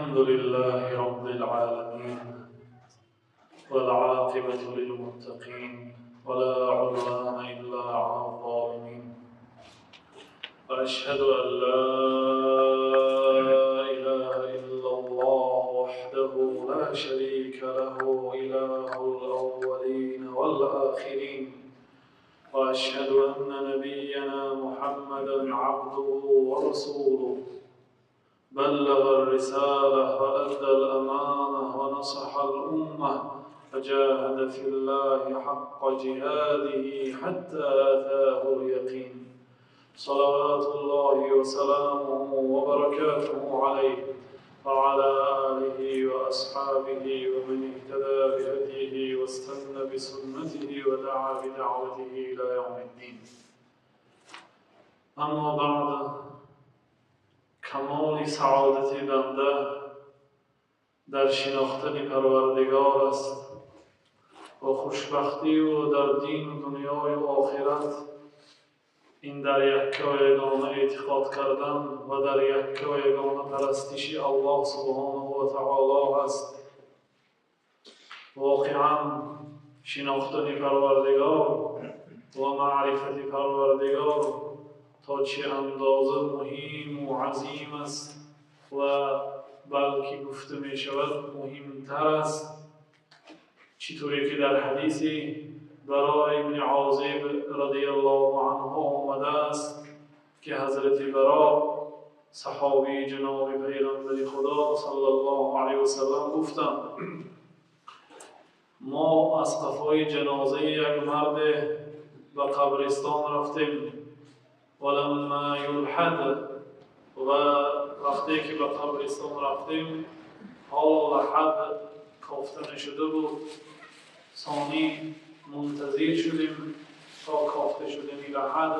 الحمد لله رب العالمين والعاقبة للمتقين ولا عدوان إلا على الظالمين وأشهد أن لا إله إلا الله وحده لا شريك له إله الأولين والآخرين وأشهد أن نبينا محمدا عبده ورسوله بلغ الرسالة وأدى الأمانة ونصح الأمة فجاهد في الله حق جهاده حتى أتاه اليقين صلوات الله وسلامه وبركاته عليه وعلى آله وأصحابه ومن اهتدى بهديه واستنى بسنته ودعا بدعوته إلى يوم الدين. أما بعد، کمال سعادت بنده در شناختن پروردگار است و خوشبختی او در دین و دنیای و آخرت این در یکه و یگانه اعتقاد کردن و در یکه و یگانه پرستش الله سبحانه و تعالی است. واقعا شناختن پروردگار و معرفت پروردگار تا چه اندازه مهم و عظیم است و بلکه گفته می شود مهمتر است. چطوری که در حدیثی برای ابن عازب رضی الله عنه آمده است که حضرت برا صحابی جناب پیغمبر خدا صلی الله علیه و سلم گفتند ما از قفای جنازه یک مرد به قبرستان رفتیم ولما یلحد، و وقتی که به قبرستان رفتیم حال لحد کافته نشده بود، ثانی منتظر شدیم تا کافته شدن لحد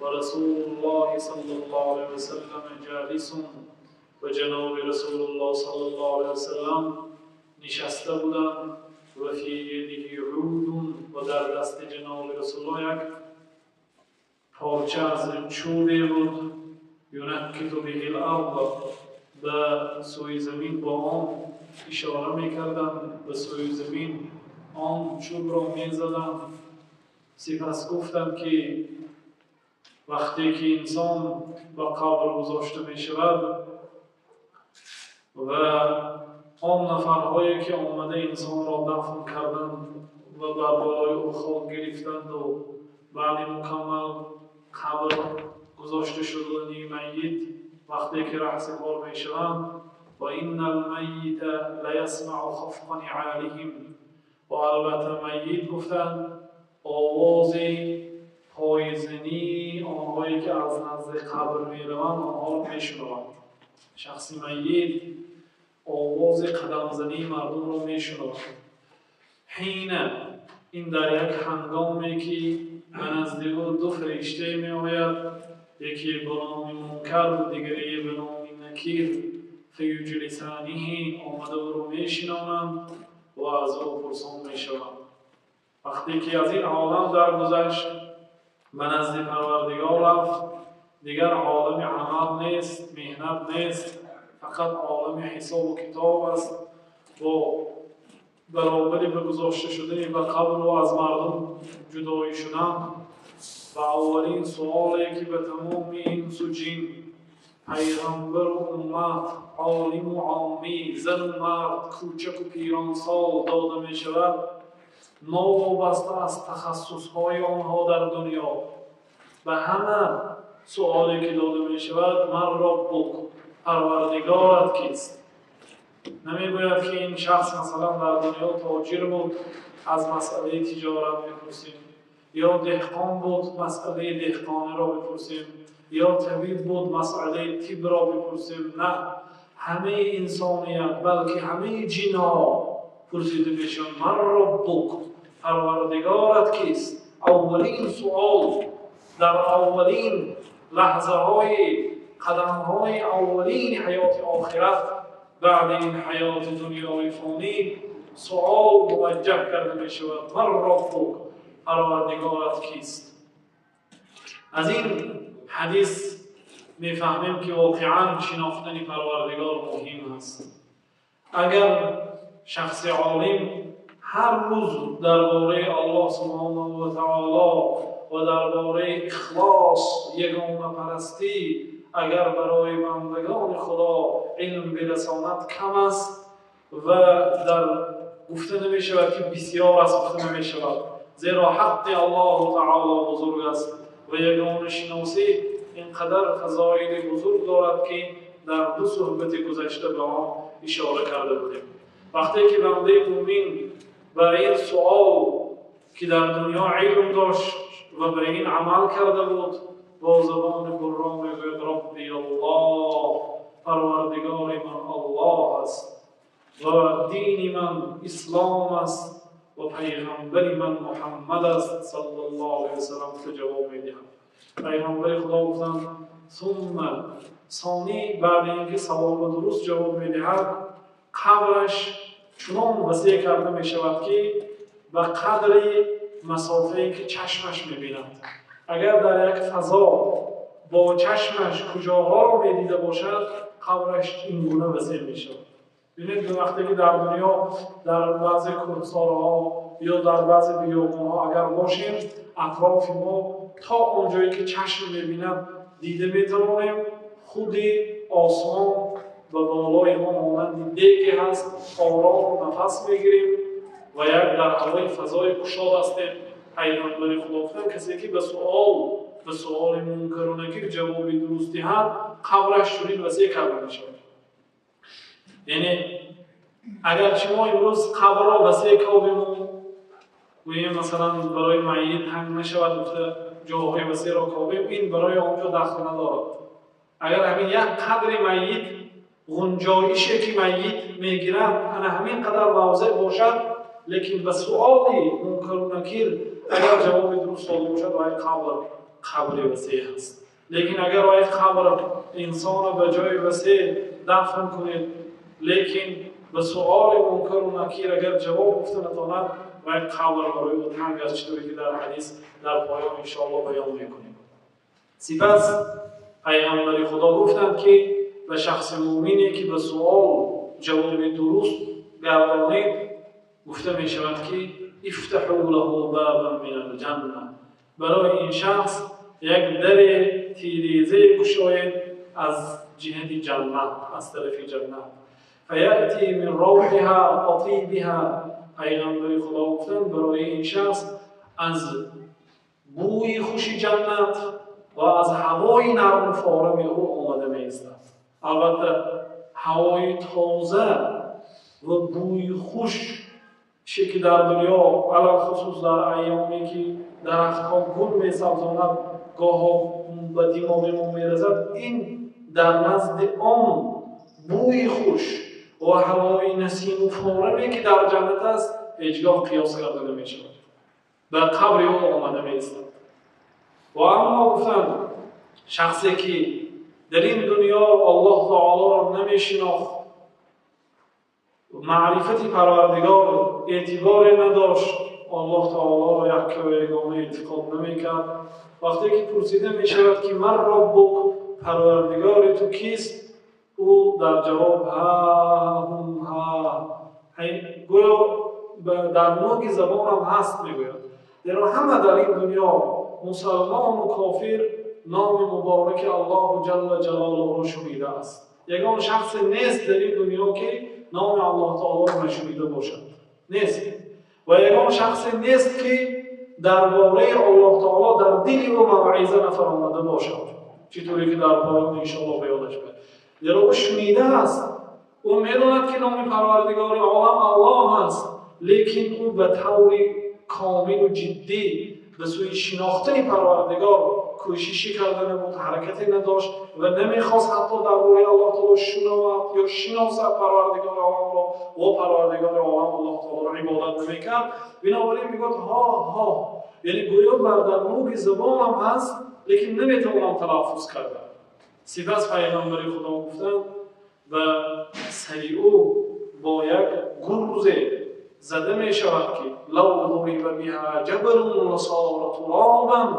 و رسول الله صلی الله علیه و سلم جالس، و جناب رسول الله صلی الله علیه و سلم نشسته بودند و فی یده عود، و در دست جناب رسول الله یک پارچه از چوبی بود، ینکت به الارض، به سوی زمین با آن اشاره میکردند، به سوی زمین آن چوب را میزدند. سپس گفتند که وقتی که انسان به قبر گذاشته می شود و آن نفرهایی که آمده انسان را دفن کردند و بر بالای او خاک گرفتند و بعد مکمل قبر گذاشته شدن میت، وقتی که رهسپار می شوند و این المیت لیسمع خفق نعالهم، و البته میت گفتند آواز پایزنی آنهایی که از نزد قبر می روند آنها را می شنوند. شخص میت آواز قدمزنی مردم را می شنوند. حین، این در یک هنگامی که به نزد او دو فرشته می آید، یکی به نام منکر و دیگری به نام نکیر، فیجلسانه، آمده او را می شنانند و از او پرسان می شوند. وقتی که از این عالم درگذشت به نزد پروردگار رفت، دیگر عالم عمل نیست، مهنت نیست، فقط عالم حساب و کتاب است و برابری به گذاشته شده به قبر و از مردم جدایی شدن. و اولین سوالی که به تمام انس و جن، پیغمبر و امت، عالم و عامی، زن و مرد، کوچک و پیرانسال داده می شود، نوابسته از تخصصهای آنها در دنیا، به همه سوالی که داده می شود من ربک، پروردگارت کیست؟ نمیگوید که این شخص مثلا در دنیا تاجر بود، از مسئله تجارت بپرسیم، یا دهقان بود مسئله دهقانی را بپرسیم، یا طبیب بود مسئله طب را بپرسیم. نه، همه انسانیت بلکه همه جنها پرسیده میشن من ربک، پروردگارت کیست؟ اولین سوال در اولین لحظه های قدم های اولین حیات آخرت بعد این حیات دنیای فانی سوال موجه کرده می شود من ربک، پروردگارت کیست؟ از این حدیث мефаҳмем, ки воқеан шинохтани Парвардигор муҳим аст. Агар шахси олим ҳар рӯз дар бораи Аллоҳ субҳонаҳу ва таоло ва дар бораи ихлос, ягонапарастӣ агар барои бандагони Худо илм бирасонад, кам аст ва дар гуфта намешавад, ки бисёр аст, гуфта намешавад, зеро ҳаққи Аллоҳу таоло бузург аст ва ягонашиносӣ ин қадар фазоили бузург дорад, ки дар ду суҳбати гузашта ба он ишора карда будем. Вақте ки бандаи мӯмин ба ин суол, ки дар дунё илм дошт ва ба ин амал карда буд, бо забони бурро мегӯяд: Робби Аллоҳ, Парвардигори ман Аллоҳ аст ва дини ман ислом аст ва пайғамбари ман Муҳаммад аст саллаллоҳу алайҳи васаллам, ҷавоб медиҳад. Пайғамбари Худо гуфтанд: сумма сонӣ, баъди ин ки саволро дуруст ҷавоб медиҳад, қабраш чунон васеъ карда мешавад, ки ба қадри масофае ки чашмаш мебинад. Агар дар як фазо бо чашмаш куҷоҳоро медида бошад, қабраш ин гуна васеъ мешавад. Бинед, вақте ки дар дунё дар баъзе кӯҳсорҳо ё дар баъзе биёбонҳо агар бошем, атрофи мо то он ҷое ки чашм мебинад дида метавонем. Худи осмон ба болои мо монанди деге ҳаст, ором нафас мегирем ва як дар ҳавои фазои кушод ҳастем. Пайғамбари Худо гуфтанд: касе ки ба суоли мункару накир ҷавоби дуруст диҳад, қабраш чунин васеъ карда мешавад. Яъне агарчи мо имрӯз қабрро васеъ ковему, гӯем, масалан, барои майит танг нашавад гуфта ҷоҳои васеъро ковем, ин барои он ҷо дахл надорад. Агар ҳамин як қадри майит, ғунҷоише ки майит мегирад, ана ҳамин қадар мавзеъ бошад, лекин ба суоли мункару накир агар ҷавоби дуруст дода бошад, вай қабр қабри васеъ аст. Лекин агар вай қабр инсонро ба ҷои васеъ дафн кунед, лекин ба суоли мункару накир агар ҷавоб гуфта натавонад, вай қабр барои ӯ танг аст, чӣ тавре ки дар ҳадис дар поён иншоаллоҳ баён мекунем. Сипас пайғамбари Худо гуфтанд, ки ба шахси мӯмине, ки ба суол ҷавоби дуруст гардонид, гуфта мешавад, ки ифтаҳу лаҳу бабан мин алҷанна, барои ин шахс як даре тирезае кушоед аз ҷиҳати ҷаннат, аз тарафи ҷаннат. Фаяти мин равҳиҳа ва тибиҳа. Пайғамбари Худо гуфтанд, барои ин шахс аз бӯи хуши ҷаннат ва аз ҳавои нарму форами ӯ омада меистад. Албатта, ҳавои тоза ва бӯи хуш ше ки дар дунё, алалхусус дар айёме ки дарахтҳо гул месабзонад, гоҳо ба димоғи мо мерасад, ин дар назди он бӯи хуш ва ҳавои насиму фораме ки дар ҷаннат аст, ҳеҷ гоҳ қиёс карда намешавад. Ба қабри ӯ омада меистад. Ва аммо гуфтанд, шахсе ки дар ин дунё Аллоҳ таолоро намешинохт, маърифати Парвардигор эътиборе надошт, Аллоҳ таолоро якка ва ягона эътиқод намекард, вақте ки пурсида мешавад, ки ман роббук, Парвардигори ту кист, ӯ дар ҷавоб ҳа ҳум ҳа, гӯё дар нӯги забонам ҳаст мегӯяд. Зеро ҳама дар ин дунё мусалмону кофир номи мубораки Аллоҳу ҷалла ҷалолуҳро шунидааст. Ягон шахсе нест дар ин дунё, ки номи Аллоҳ таолоро нашунида бошад, нест. Ва ягон шахсе нест, ки дар бораи Аллоҳ таоло дар дили ӯ мавъиза нафаромада бошад, чӣ тавре ки дар поён иншоаллоҳ баёнаш кард. Зеро ӯ шунидааст, ӯ медонад, ки номи Парвардигори олам Аллоҳ аст, лекин ӯ ба таври комилу ҷиддӣ ба сӯи шинохтани Парвардигор кӯшишӣ карда набуд, ҳаракате надошт ва намехост ҳатто дар бораи Аллоҳ таоло шунавад ё шиносад Парвардигори оламро ва Парвардигори олам Аллоҳ таолоро ибодат намекард. Бинобар ин мегӯяд: ҳо ҳо, яъне гӯё бар дар нӯги забонам ҳаст, лекин наметавонам талаффуз карда. Сипас пайғамбари Худо гуфтанд, ба сари ӯ бо як гурзе зада мешавад, ки лав дуриба биҳа ҷабалун ласора туробан.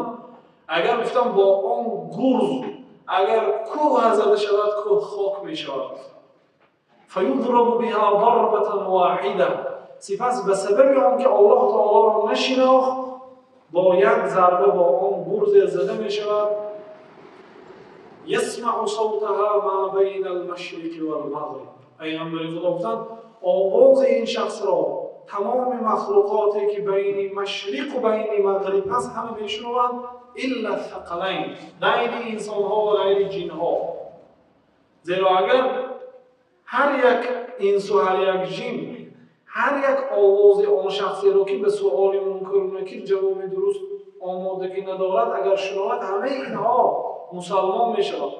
Агар гуфтам, бо он гурз Агар кӯҳ зада шавад, кӯҳ хок мешавад. Фаюдрабу биҳа дарбатан воҳида. Сипас ба сабаби он ки Аллоҳ таолоро нашинохт, бо як зарба бо он гурзе зада мешавад. Ясмау савтаҳа ма байна алмашриқи валмағриб. Пайғамбари Худо гуфтанд, овози ин шахсро тамоми махлуқоте ки байни машриқу байни мағриб ҳаст, ҳама мешунаванд, илла сақалайн, ғайри инсонҳо ва ғайри ҷинҳо. Зеро агар ҳар як инсу ҳар як ҷин ҳар як овози он шахсеро ки ба суоли мункару накир ҷавоби дуруст омодагӣ надорад, агар шунавад, ҳамаи инҳо мусалмон мешавад,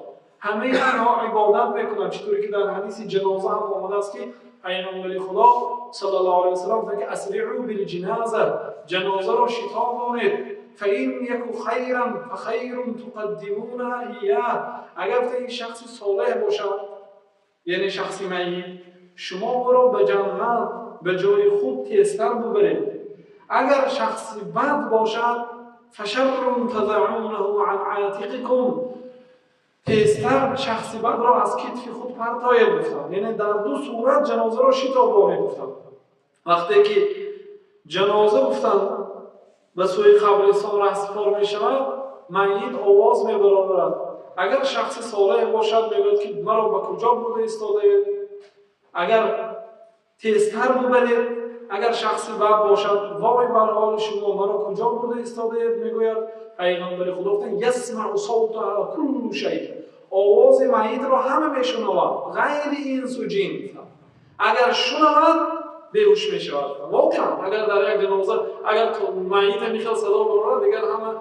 ҳамаи инҳо ибодат мекунанд. Чӣ ки дар ҳадиси ҷаноза ҳам омадааст ки пайғамбари Худо саллаллоҳу алайҳи васаллам гуфтанд ки асриъу билҷиноза, ҷанозаро шитобонед. Фаин яку хайран фахайрун туқаддимуна ияҳ. Агар ин шахси солеҳ бошад, яъне шахси майит, шумо ӯро ба ҷаннат, ба ҷои хуб тезтар бубаред. Агар шахси бад бошад, фашаррун тазаунаҳу ан атиқикум, тезтар шахси бадро аз китфи худ партоед гуфтанд. Яъне дар ду сурат ҷанозаро шитобонед гуфтанд. Вақте ки ҷаноза гуфтанд ба сӯи қабристон раҳсипор мешавад, майит овоз мебарорад. Агар шахси солеҳ бошад, мегӯяд ки маро ба куҷо бурда истодаед, агар тезтар бубаред. Агар шахси бад бошад, вой бар ҳоли шумо, маро куҷо бурда истодаед, мегӯяд. Пайғамбари Худо гуфтанд ясмау савтаҳа куллу шай, овози майитро ҳама мешунавад, ғайри инсу ҷин. Агар шунавад, беҳуш мешавад. Воқеан агар дар як ҷаноза агар майит ҳамин хел садо барорад, дигар ҳама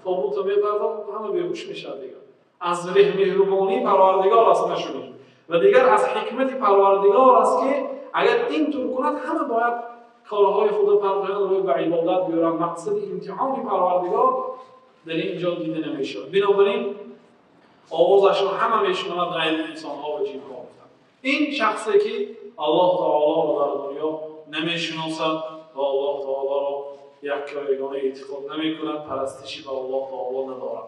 тобутро мебардад, ҳама беҳуш мешавад. Дигар аз меҳрубонии Парвардигор аст нашунид, ва дигар аз ҳикмати Парвардигор аст ки агар ин тур кунад, ҳама бояд корҳои худро партоянд, рӯй ба ибодат биёранд. Мақсади имтиҳони Парвардигор дар ин ҷо дида намешавад. Бинобар ин овозашро ҳама мешунавад, ғайри инсонҳо ва ҷинҳо. Ин шахсе ки Аллоҳ таолоро дар дунё намешиносад ва Аллоҳ таолоро якка ва ягона эътиқод намекунад, парастиши ба Аллоҳ таоло надорад.